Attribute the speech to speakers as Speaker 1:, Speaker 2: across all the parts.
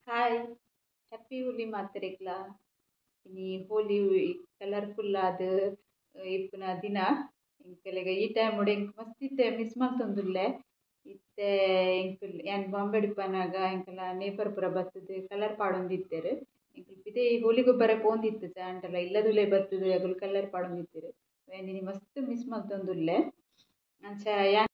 Speaker 1: Hi happy ಹೋಲಿ ಮಾತ್ರೆಗ್ಲ ಇನಿ ಹೋಲಿ colourful ಆದ ಇಪ್ಪುನ ದಿನ ಎಂಕಲೆಗ ಈ ಟೈಮ್ ಎಂಕ್ ಮಸ್ತ್ ಇತ್ತೆ ಮಿಸ್ ಮಲ್ತೊಂದುಲ್ಲೆ ಇತ್ತೆ ಎಂಕುಲು ಯಾನ್ ಬಾಂಬೆ ಇಪ್ಪನಾಗ ಎಂಕಲ ನೇಬರ್ ಪೂರ ಬತ್ತುದು ಕಲರ್ ಪಾಡೊಂದಿತ್ತೆರ್ ಎಂಕುಲು ಪಿದೆ ಹೋಲಿ ಗೊಬ್ಬರ ಪೋಂದಿತ್ತು ಆಂಡಲ ಇಲ್ಲದುಲೆ ಬತ್ತುದು ಅಗುಲು ಕಲರ್ ಪಾಡೊಂದಿತ್ತೆರ್ ಯಾನ್ ಇನಿ ಮಸ್ತ್ ಮಿಸ್ ಮಲ್ತೊಂದುಲ್ಲೆ ಅಂಚ ಯಾನ್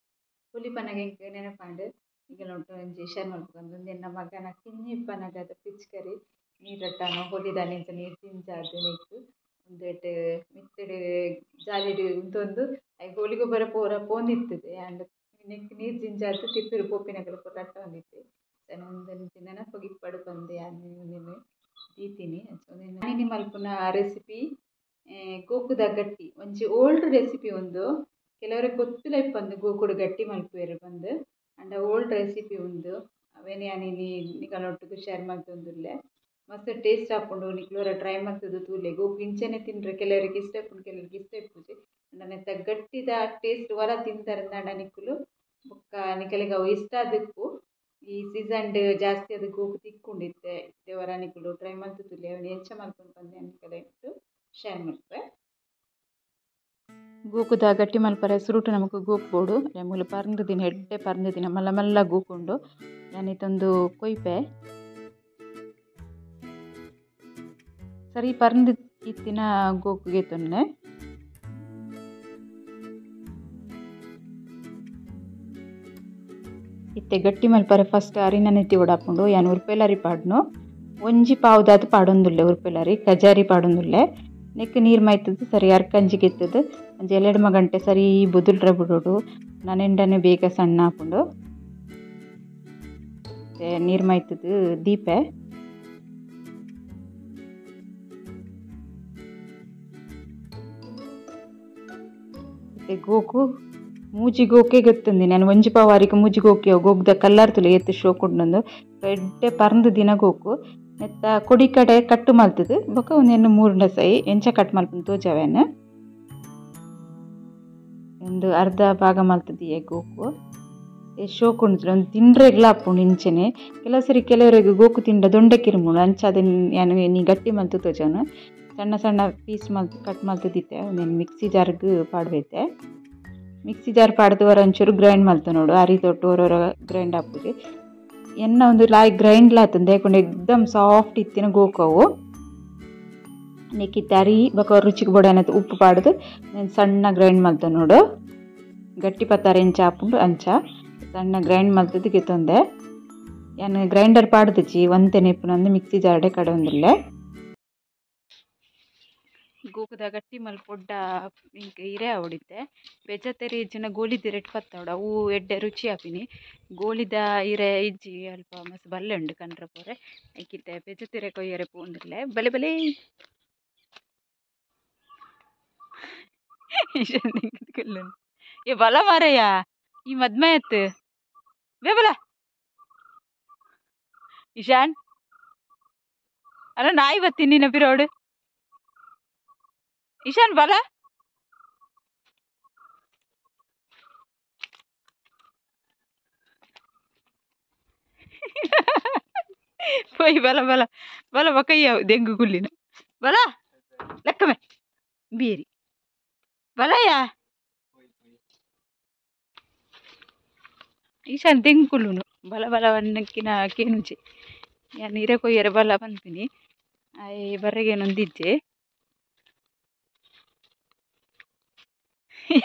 Speaker 1: ಹೋಲಿ ಪನ್ನಗ ಎಂಕ್ ನೆನಪಾಂಡ್ ಎಂಕಲ್ನ ಒಂಜಿ ಶೇರ್ ಮಲ್ಪೊಂದು ಉಂದೆನ್ ನಮ್ಮ ಮಗನ ಕಿನ್ನಿ ಇಪ್ಪನಗ ಪಿಚ್ಕರಿ ನೀರಟ್ಟಾನ ಹೋಲಿದಾನಿ ಇಂಚ ನೀರು ದಿಂಜಾದ್ ನೆಕ್ಕ್ ಉಂದೆಟ್ ಮಿತ್ತುಡು ಜಾಲಿಡ್ ಉಂತೊಂದು ಐಕ್ ಹೋಲಿ ಗೊಬ್ಬರ ಪೂರ ಪೋಂದಿತ್ತುದು ಆಂಡ ನೆಕ್ಕ್ ನೀರು ದಿಂಜಾದ್ ತಿರ್ತುಡು ಪೋಪಿನಕುಲು ಪೂರ ರಟ್ಟೊಂದಿತ್ತೆರ್ ಉಂದೊಂಜಿ ನೆನಪುಗು ಇಪ್ಪಡ್ ಪಂದ್ ಯಾನ್ ಉಂದೆನ್ ದೀತಿನಿ. ಅಂಚ ಇನಿ ಮಲ್ಪುನ ರೆಸಿಪಿ ಗೋಕುದ ಗಟ್ಟಿ ಒಂಜಿ ಓಲ್ಡ್ ರೆಸಿಪಿ ಉಂದು. ಕೆಲವರಿಗೆ ಗೊತ್ತುಲ ಇಪ್ಪಂದು ಗೋಕುಡು ಗಟ್ಟಿ ಮಲ್ಪುವೆರ್ ಪಂದ್, ಆಂಡ ಓಲ್ಡ್ ರೆಸಿಪಿ ಉಂದು. ಅವೆನ್ ಯಾನ್ ಇನಿ ನಿಕಲ್ನೊಟ್ಟುಗು ಶೇರ್ ಮಲ್ತೊಂದುಲ್ಲೆ. ಮಸ್ತ್ ಟೇಸ್ಟ್ ಆಪುಂಡು, ನಿಕ್ಲೋರ ಟ್ರೈ ಮಲ್ತುದು ತೂಲೆ. ಗೋಕು ಇಂಚನೆ ತಿಂಡ್ರೆ ಕೆಲವರಿಗೆ ಇಷ್ಟ ಇಪ್ಪುಂಡು, ಕೆಲವರಿಗೆ ಇಷ್ಟ ಇಪ್ಪುಜಿ. ಆಂಡ ನೆತ್ತ ಗಟ್ಟಿದ ಟೇಸ್ಟ್ ವರ ತಿಂತಾರಂದಾಂಡ ನಿಕುಲು ಬೊಕ್ಕ ನಿಕಲೆಗ್ ಅವು ಇಷ್ಟ ಆದಿಪ್ಪು. ಈ ಸೀಸನ್ಡ್ ಜಾಸ್ತಿ ಅದು ಗೋಕು ತಿಕ್ಕುಂಡು ಇತ್ತೆ ಇತ್ತೆ ವರ ನಿಕುಲು ಟ್ರೈ ಮಲ್ತು ತೂಲೆ. ಅವೆನ್ ಎಂಚ ಮಲ್ಪುನು ಪಂದ್ ಯಾನ್ ನಿಕಲೆಗ್ ಶೇರ್ ಮಲ್ಪುವೆ. ಗೋಕುದ ಗಟ್ಟಿ ಮಲ್ಪರೆ ಸುರುಟು ನಮಕ್ ಗೋಕು ಬೋಡು. ಮೂಲು ಪರ್ಂದ್ ದಿನ ಎಡ್ಡೆ ಪರ್ಂದ್ ದಿನ ಮಲ್ಲ ಮಲ್ಲ ಗೋಕುಂಡು. ಯಾನ್ ಇತ್ತೊಂದು ಕೊಯ್ಪೆ ಸರಿ ಪರ್ಂದ್ ಇತ್ತಿನ ಗೋಕುಗೆ ತೊನ್ನೆ. ಇತ್ತೆ ಗಟ್ಟಿ ಮಲ್ಪರೆ ಫಸ್ಟ್ ಅರಿನ ನೆತ್ತಿ ಒಡಾಪುಂಡು. ಯಾನ್ ಉರ್ಪೆಲರಿ ಪಾಡ್ನು ಒಂಜಿ ಪಾವುದಾದ್ ಪಾಡೊಂದುಲ್ಲೆ, ಉರ್ಪೆಲರಿ ಕಜಾರಿ ಪಾಡೊಂದುಲ್ಲೆ. ನೆಕ್ ನೀರು ಮೈತುದು ಸರಿ ಅರ್ಕಂಜಿಗೆ ಎತ್ತುದು ಒಂಜಿ 2 ಗಂಟೆ ಸರಿ ಬುದುಲ್ರೆ ಬಿಡೋಡು. ನನೆಂಡನೆ ಬೇಗ ಸಣ್ಣ ಆಪುಂಡು. ನೀರು ಮೈತುದು ದೀಪೆ ಗೋಕು ಮೂಜಿ ಗೋಕೆ ಗೊತ್ತುಂದಿ. ನಾನು ಒಂಜಿ ಪಾವು ಅರಿಕ್ ಮೂಜಿ ಗೋಕೆ ಗೋಗ್ದ ಕಲ್ಲರ್ ತುಲೆ ಎತ್ತು ಶೋಕುಂಡು. ಎಡ್ಡೆ ಪರ್ಂದ್ ದಿನ ಗೋಕು ನೆತ್ತ ಕೊಡಿ ಕಡೆ ಕಟ್ಟು ಮಲ್ತುದು ಬೊಕ್ಕ ಒಂದೆನ್ನು ಮೂರುಂಡ ಸೈ ಎಂಚ ಕಟ್ ಮಲ್ಪುಂಡು ತೋಜಾವೇನು. ಒಂದು ಅರ್ಧ ಭಾಗ ಮಲ್ತುದಿಯೆ ಗೋಕು ಶೋಕುಂಡು. ಒಂದು ತಿಂಡ್ರೆಗ್ಲ ಆಪುಂಡು ಇಂಚೆನೆ. ಕೆಲವು ಸರಿ ಕೆಲವರಿಗೆ ಗೋಕು ತಿಂಡ ದೊಂಡೆ ಕಿರುಮುಂಡು, ಅಂಚ ಅದನ್ನ ಯಾನ್ ನೀ ಗಟ್ಟಿ ಮಲ್ತು ತೋಜಾನು. ಸಣ್ಣ ಸಣ್ಣ ಪೀಸ್ ಮಲ್ತು ಕಟ್ ಮಲ್ತುದಿತ್ತೆ. ಒಂದೇನು ಮಿಕ್ಸಿ ಜಾರ್ಗ್ ಪಾಡ್ಬೈತೆ. ಮಿಕ್ಸಿ ಜಾರ್ ಪಾಡ್ದು ಹೊರ ಒಂಚೂರು ಗ್ರೈಂಡ್ ಮಲ್ತು ನೋಡು. ಅರಿ ತೊಟ್ಟು ಹೊರ ಗ್ರೈಂಡ್ ಆಪುಜಿ. ಎನ್ನ ಒಂದು ಲಾಯ್ ಗ್ರೈಂಡ್ ಲಾತಂದು ಯಾಕಂದ್ರೆ ಎಕ್ದಮ್ ಸಾಫ್ಟ್ ಇತ್ತಿನ ಗೋಕವು. ನೆಕ್ಕಿತ್ತೆ ಅರಿ ಬೊಕ ರುಚಿಗೆ ಬೋಡಾನತ್ ಉಪ್ಪು ಪಾಡ್ದು ಸಣ್ಣ ಗ್ರೈಂಡ್ ಮಲ್ತು ನೋಡು. ಗಟ್ಟಿ ಪತ್ತಾರ ಎಂಚ ಆಪುಂಡು ಅಂಚ ಸಣ್ಣ ಗ್ರೈಂಡ್ ಮಲ್ತುದು ಗೆತ್ತೊಂದೆ. ಯಾನ್ ಗ್ರೈಂಡರ್ ಪಾಡ್ದುಜಿ, ಒಂತೆನೆ ಇಪ್ಪುನಂದು ಮಿಕ್ಸಿ ಜಾರ್ಡೆ ಕಡೊಂದುಲ್ಲೆ. ಗೋಕುದ ಗಟ್ಟಿ ಮಲ್ಪೊಡ್ಡ ಇಂಕ್ ಇರೆ ಆವೊಡಿತ್ತೆ. ಬೆಜತೆರೆ ಇಜ್ಜಿನ ಗೋಲಿದ ಇರೆಟ್ ಪತ್ತವಡ ಅವು ಎಡ್ಡೆ ರುಚಿ ಆಪಿನಿ. ಗೋಲಿದ ಇರೆ ಇಜ್ಜಿ ಅಲ್ಪ ಮಸ್ತ್ ಬಲ್ಲೆ ಉಂಡು ಕನ್ರ ಪೋರೆ. ಐಕಿತ್ತೆ ಬೆಜತೆರೆ ಕೊಯ್ಯರೆ ಪೋಂದುಲ್ಲೆ. ಬಲೆ ಬಲೆ ಏ ಬಲ ಮಾರಯ್ಯ ಈ ಮದ್ಮಯತ್ ಬೇ ಬಲ ಇಶಾನ್ ಅಲ್ಲ ನಾಯಿ ಬತ್ತೀನಿ ನಿನ್ನ ಪಿರೋಡು ಇಶಾನ್ ಬಲ. ಪೋಯ್ ಬಲ ಬಲ ಬಲ ಬೊಕಯ್ಯ ದೆಂಗು ಗುಲ್ಲಿನ ಬಲ ಲೆಕ್ಕಮೆ ಬೀರಿ ಬಲಯ್ಯ ಈಶಾನ್ ದೆಂಗು ಕುಲ್ಲುನು ಬಲ ಬಲ ವನ್ನಕ್ಕಿನ ಕೇನುಜೆ. ಯಾನ್ ಇರೆ ಕೊಯ್ಯರೆ ಬಲ ಪನ್ಪಿನಿ ಆಯೆ ಬರೆಗೇನೊಂದಿಜ್ಜೆ.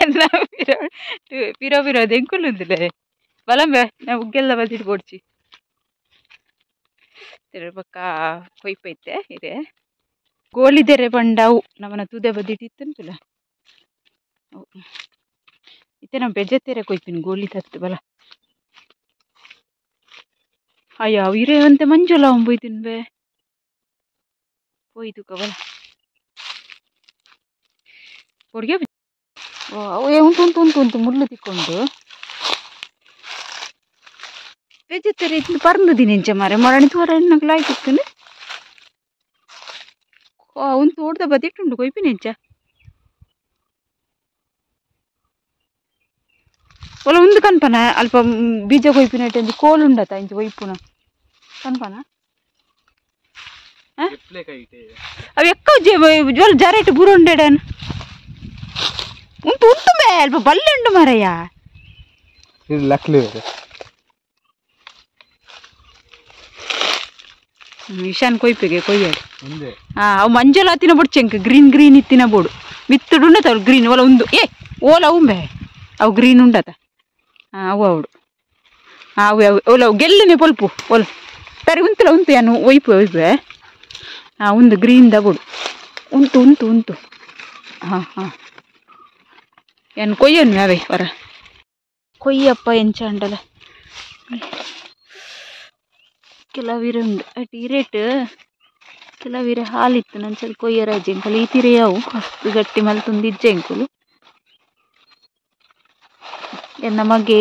Speaker 1: ಎಲ್ಲ ಪಿರೋ ಪಿರೋ ಪಿರೋ ದೆಂಕುಲುಂದುಲೆ ಬಲಂಬೆ ನಾ ಉಗ್ಗೆಲ್ಲ ಬದಿಟ್ ಬೋಡ್ಚಿ ಬೊಕ್ಕ ಕೊಯ್ಪೈತೆ ಇರೆ ಗೋಲಿದೆರೆ ಪಂಡ ಅವು ನಮನ ತುದೆ ಬದಿಟ್ ಇತ್ತುಂತುಲ. ಇತ್ತೆ ನಮ್ಮ ಬೆಜತೆರೆ ಕೊಯ್ಪಿನಿ ಗೋಲಿ ತತ್ತು ಬಲ. ಅಯ್ಯ ಅವು ಇರೆ ಒಂತೆ ಮಂಜುಲ ಒಂಬೊಯ್ತಿನ್ಬೆ ಪೋಯ್ತುಕ ಬಲ ಪೊಡಿಗೆ. ಅವು ಉಂಟು ಉಂಟು ಉಂಟು ಉಂಟು ಮುಳ್ಳು ತಿಕ್ಕೊಂಡು ಬೆಜತೆರೆ ಇತ್ತು ಪರ್ಂದು ದಿನ ಮಾರೆ ಮೊರಣಿ ತೋರ ಲಾಯ್ತಿತ್ತುಂಡು. ಉಂತು ಓಡ್ದ ಬದಿಟ್ಟುಂಡು ಕೊಯ್ಪಿನಿ ಎಂಚ ಒಲ ಉಂದು ಕನ್ಪನ ಅಲ್ಪ ಬೀಜ ಕೊಯ್ಪಿನ ಒಂಜಿ ಕೋಲು ಉಂಡತ ಇಂಚ ಕೊಯ್ಪುನ ಕನ್ಪನ. ಅವು ಎಕ್ಕ ಜೋಲ್ ಜರೇಟ್ ಬುರುಂಡೆಡನ್ ಉಂಟು ಉಂಟು ಮೇ ಅಲ್ಪ ಬಲ್ಲೆ ಉಂಡು ಮಾರಯ್ಯ
Speaker 2: ಲಕ್ಲಿ
Speaker 1: ಇಶಾನ್ ಕೊಯ್ಪಿಗೆ ಕೊಯ್ಯಾಡು ಹಾಂ ಅವು ಮಂಜಲ್ ಆತಿನ ಬೋಡು ಚೆಂಕ್ ಗ್ರೀನ್ ಗ್ರೀನ್ ಇತ್ತಿನ ಬೋಡು ಮಿತ್ತುಡು ಉಂಡತ ಅವ್ರು ಗ್ರೀನ್ ಓಲ ಉಂದು ಏ ಓಲ ಉಂಬೆ ಅವು ಗ್ರೀನ್ ಉಂಡತ ಹಾಂ ಅವು ಅವಡು ಹಾಂ ಅವು ಅವು ಓಲ ಅವು ಗೆಲ್ಲನೆ ಪೊಲ್ಪು ಓಲ ಸರಿ ಉಂತುಲ ಉಂತು ಏನು ಒಯ್ಪು ಒಯ್ಪೆ ಹಾಂ ಒಂದು ಗ್ರೀನ್ ಬೋಡು ಉಂಟು ಉಂಟು ಉಂಟು ಹಾಂ ಹಾಂ ಏನು ಕೊಯ್ಯನು ಅವೇ ಹೊರ ಕೊಯ್ಯಪ್ಪ ಎಂಚಾಂಡಲ ಕೆಲವಿರೆ ಉಂಡು ಅಟ್ ಈ ರೇಟ್ ಕೆಲವಿರೆ ಹಾಲಿತ್ತು ನಂಚಲ್ ಕೊಯ್ಯರಾಜೆ ಎಂಕಲ್ ಈ ತಿರೆ ಅವು ಮಸ್ತ್ ಗಟ್ಟಿ ಮಲ್ತೊಂದು ಇಜ್ಜೆ ಎಂಕುಲು ಎನ್ನ ಮಗೆ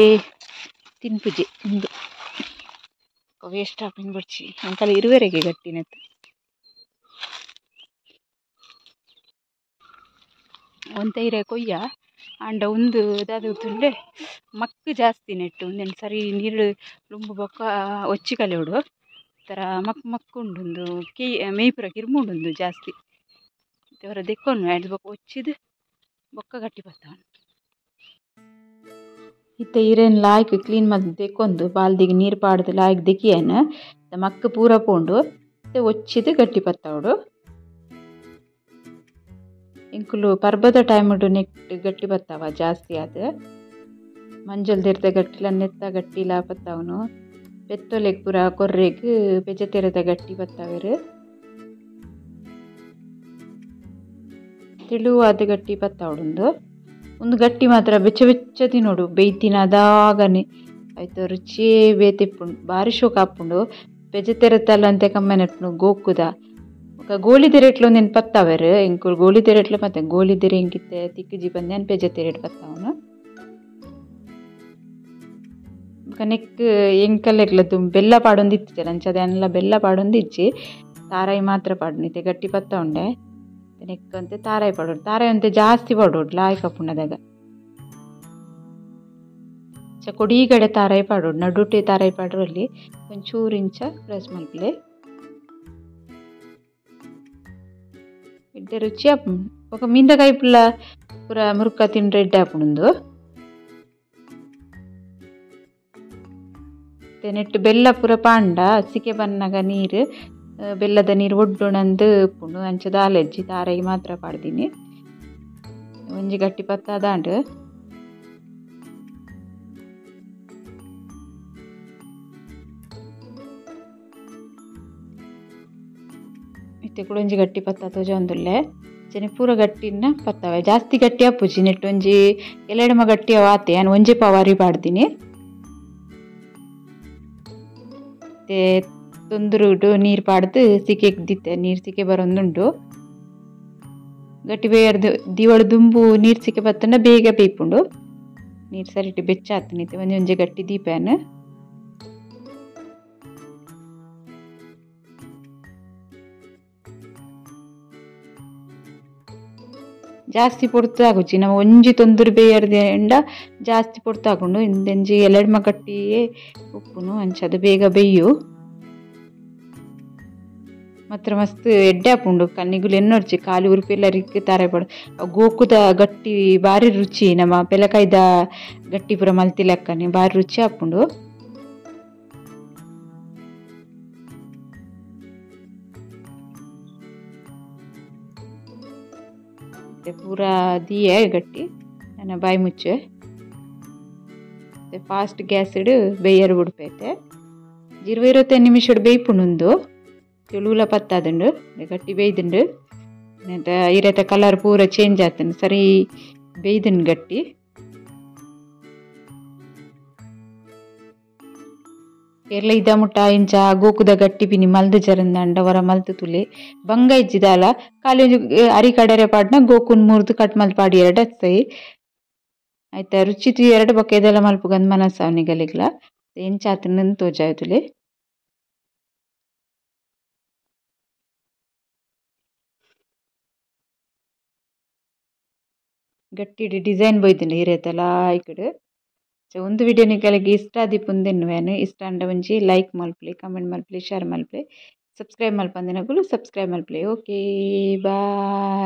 Speaker 1: ತಿನ್ಪುಜೆ ಉಂದು ವೇಸ್ಟ್ ಆಪಿನ ಬಡ್ಚಿ ಎಂಕಲ್ ಇರುವೆರೆಗೆ ಗಟ್ಟಿನತ್ತು ಒಂತೈರೆ ಕೊಯ್ಯ ಆಂಡ ಒಂದು ದಾದ ತುಂಡೆ ಮಕ್ಕು ಜಾಸ್ತಿ ನೆಟ್ಟು ಒಂದೇನು ಸರಿ ನೀರು ಲುಂಬು ಬೊಕ್ಕ ಒಚ್ಚಿ ಕಲೆಯೋಡು ಥರ ಮಕ್ಕು ಮಕ್ಕು ಉಂಡೊಂದು ಕೇ ಮೇಯ್ಪುರ ಕಿರ್ಮುಂಡುಂದು ಜಾಸ್ತಿ ಅವರ ದೆಕ್ಕೊನು ಆಯ್ದು ಬೊಕ್ಕ ಒಚ್ಚಿದು ಬೊಕ್ಕ ಗಟ್ಟಿ ಬತ್ತವನು ಇತ್ತೆ ಇರೇನು ಲಾಯ್ಕ್ ಕ್ಲೀನ್ ಮಲ್ತ್ ದೆಕ್ಕೊಂದು ಬಾಲ್ದಿಗೆ ನೀರು ಪಾಡ್ದು ಲಾಯ್ಕ್ ದೆಕ್ಕಿಯೇನು ಮಕ್ಕು ಪೂರ ಪೋಂಡು ಇತ್ತೆ ಒಚ್ಚಿದು ಗಟ್ಟಿ ಬತ್ತವಡು ಇಂಕುಲು ಪರ್ಬದ ಟೈಮುಡು ನೆಟ್ ಗಟ್ಟಿ ಬತ್ತಾವ ಜಾಸ್ತಿ ಆದ ಮಂಜಲ್ ದಿರ್ದ ಗಟ್ಟಿಲ ನೆತ್ತ ಗಟ್ಟಿಲ ಬತ್ತಾವನು ಪೆತ್ತೊಲೆಗ್ ಪೂರ ಕೊರ್ರೆಗ್ ಪೆಜತೆರದ ಗಟ್ಟಿ ಬತ್ತಾವೆರು ತೆಳುವಾದ ಗಟ್ಟಿ ಬತ್ತಾವಡುಂದು ಒಂದು ಗಟ್ಟಿ ಮಾತ್ರ ಬೆಚ್ಚ ಬೆಚ್ಚ ತಿನ್ನೋಡು ಬೇಯ್ತಿನ ಅದಾಗನೆ ಆಯ್ತು ರುಚಿಯೇ ಬೇತಿಪ್ಪುಂಡು ಬಾರಿ ಶೋಕ ಆಪುಂಡು ಪೆಜತೆರತ್ತಲ್ಲ ಅಂತೆ ಕಮ್ಮನೆ ಗೋಕುದ ఒక ಗೋಲಿ ತೆರೆಟ್ಲು ಒಂದೇನು ಪತ್ತಾವೆರು ಎಂಕುಲು ಗೋಲಿ ತೆರೆಟ್ಲು ಮತ್ತೆ ಗೋಲಿ ತೆರೆ ಎಂಕಿತ್ತೆ ತಿಕ್ಕುಜಿ ಬಂದೆ ಪೆಜ ತೆರೆಟ್ ಪತ್ತಾವನು ನೆಕ್ ಎಂಕಲೆಗ್ಲ ಬೆಲ್ಲ ಪಾಡೊಂದು ಇತ್ತಿಜ ಅಂಚ ಅದನ್ನೆಲ್ಲ ಬೆಲ್ಲ ಪಾಡೊಂದು ಇಜ್ಜಿ ತಾರಾಯಿ ಮಾತ್ರ ಪಾಡು ಇತ್ತೆ ಗಟ್ಟಿ ಪತ್ತ ಉಂಡೆ ನೆಕ್ ಅಂತೆ ತಾರಾಯಿ ಪಾಡೋಡು ತಾರಾಯಿ ಅಂತೆ ಜಾಸ್ತಿ ಪಾಡೋಡು ಲಾಯ್ಕ ಪುಣ್ಣದಾಗ ಚ ಕೊಡಿಗಡೆ ತಾರಾಯಿ ಪಾಡೋಡು ನಡುಟೆ ತಾರಾಯಿ ಪಾಡ್ರಲ್ಲಿ ಒಂಚೂರು ಇಂಚ ಪ್ರೆಸ್ ಮಲ್ಪಲೆ ಎಡ್ಡೆ ರುಚಿ ಆಪುಂಡು ಬೊಕ ಮೀನ್ದ ಪುಲ್ಲ ಪೂರ ಮುರುಕ ತಿಂಡ್ರೆ ಎಡ್ಡೆ ಆಪುಂಡು ನೆಟ್ಟು ಬೆಲ್ಲ ಪೂರ ಪಾಂಡ ಸಿಕೆ ಬನ್ನಗ ನೀರು ಬೆಲ್ಲದ ನೀರು ಒಡ್ಡೋಣಂದು ಉಪ್ಪುಂಡು ಅಂಚ ದಾಲೆಜ್ಜಿ ತಾರಾಯಿ ಮಾತ್ರ ಪಾಡ್ದೀನಿ ಒಂಜಿ ಗಟ್ಟಿ ಪತ್ತ ಅದಾಂಡು ಇತ್ತೆ ಕೂಡ ಒಂಜಿ ಗಟ್ಟಿ ಪತ್ತ ತೋಜೊಂದುಲ್ಲೆ ಜನ ಪೂರ ಗಟ್ಟಿನ ಪತ್ತವೆ ಜಾಸ್ತಿ ಗಟ್ಟಿ ಆಪುಜಿ ನೆಟ್ಟು ಒಂಜಿ ಎಲ್ಲೆಡಮ ಗಟ್ಟಿ ಆತೆ ನಾನು ಒಂಜಿ ಪವಾರಿ ಪಾಡ್ತೀನಿ ಮತ್ತೆ ತೊಂದರುಡು ನೀರು ಪಾಡ್ದು ಸಿಕೆ ದಿತ್ತೆ ನೀರು ಸಿಕೆ ಬರೋದುಂಟು ಗಟ್ಟಿ ಬೇಯರ್ದು ದಿವಳು ದುಂಬು ನೀರು ಸಿಕೆ ಬತ್ತಂಡ ಬೇಗ ಬೇಯ್ಪುಂಡು ನೀರು ಸರಿಟ್ಟು ಬೆಚ್ಚ ಆತನಿತ್ತೆ ಒಂಜಿ ಒಂಜಿ ಗಟ್ಟಿ ದೀಪನ ಜಾಸ್ತಿ ಪೊರ್ತು ಆಗುಜಿ ನಮ್ಮ ಒಂಜಿ ತೊಂದರೆ ಬೇಯರ್ದೆ ಜಾಸ್ತಿ ಪೊರ್ತು ಆಗುಂಡು ಇಂದೆಂಜಿ ಎಲೆಡ್ಮ ಗಟ್ಟಿಯೇ ಉಪ್ಪುನು ಅಂಚ ಅದು ಬೇಗ ಬೇಯು ಮಾತ್ರ ಮಸ್ತ್ ಎಡ್ಡೆ ಆಪುಂಡು ಕಣ್ಣಿಗುಲು ಎನ್ನೊಡ್ಚಿ ಖಾಲಿ ಉರುಪಿಲ್ಲ ರಿಕ್ ತಾರೆ ಪಡು ಗೋಕುದ ಗಟ್ಟಿ ಬಾರಿ ರುಚಿ ನಮ್ಮ ಪೆಲಕಾಯ್ದ ಗಟ್ಟಿ ಪೂರ ಮಲ್ತಿಲಕ್ಕನೆ ಬಾರಿ ರುಚಿ ಆಪುಂಡು ಪೂರ ದಿಯೆ ಗಟ್ಟಿ ನನ್ನ ಬಾಯಿ ಮುಚ್ಚೆ ಫಾಸ್ಟ್ ಗ್ಯಾಸ್ ಇಡು ಬೇಯರ್ ಬುಡ್ಪೈತೆ 25 ನಿಮಿಷ ಬೇಯ್ಪುಂಡು ತೆಳುಲ ಪತ್ತಾದುಂಡು ಗಟ್ಟಿ ಬೇಯ್ದುಂಡು ಇರತ ಕಲರ್ ಪೂರ ಚೇಂಜ್ ಆತಂಡು ಸರಿ ಬೇಯ್ದುಂಡು ಗಟ್ಟಿ ಕೇರಳ ಇದ ಮುಟ್ಟ ಇಂಚ ಗೋಕುದ ಗಟ್ಟಿ ಪಿನಿ ಮಲ್ದು ಜರಂದಂಡ ಹೊರ ಮಲ್ತು ತುಲೆ ಬಂಗ ಇಜ್ಜಿದಾಲ ಖಾಲಿ ಒಂಜಿ ಅರಿ ಕಡರೆ ಪಾಡ್ನ ಗೋಕುನ್ ಮುರ್ದು ಕಟ್ ಮಲ್ತ್ ಪಾಡಿ ಎರಡು ಸೈ ಆಯ್ತಾ ರುಚಿ ತು ಎರಡು ಬೊಕ್ಕ ಇದೆಲ್ಲ ಮಲ್ಪುಗಂದ್ ಮನಸ್ಸು ಅವನಿಗಲಿಗ್ಲ ಎಂಚ ಆತನ ತೋಜಾಯ್ ತುಲೆ ಗಟ್ಟಿ ಡಿಸೈನ್ ಬೋಯ್ತುಂಡು ಇರೇತಲ ಈ ಸೊ ಒಂದು ವಿಡಿಯೋ ನಿಕಲೆಗ್ ಇಷ್ಟ ಆದಿಪ್ಪುಂದೆನ್ನುವೆನು ಇಷ್ಟ ಆಂಡ ಒಂಜಿ ಲೈಕ್ ಮಲ್ಪುಲೆ ಕಮೆಂಟ್ ಮಲ್ಪುಲೆ ಶೇರ್ ಮಲ್ಪುಲೆ. ಸಬ್ಸ್ಕ್ರೈಬ್ ಮಲ್ಪಂದಿನಕುಲು ಸಬ್ಸ್ಕ್ರೈಬ್ ಮಲ್ಪುಲೆ. Okay bye.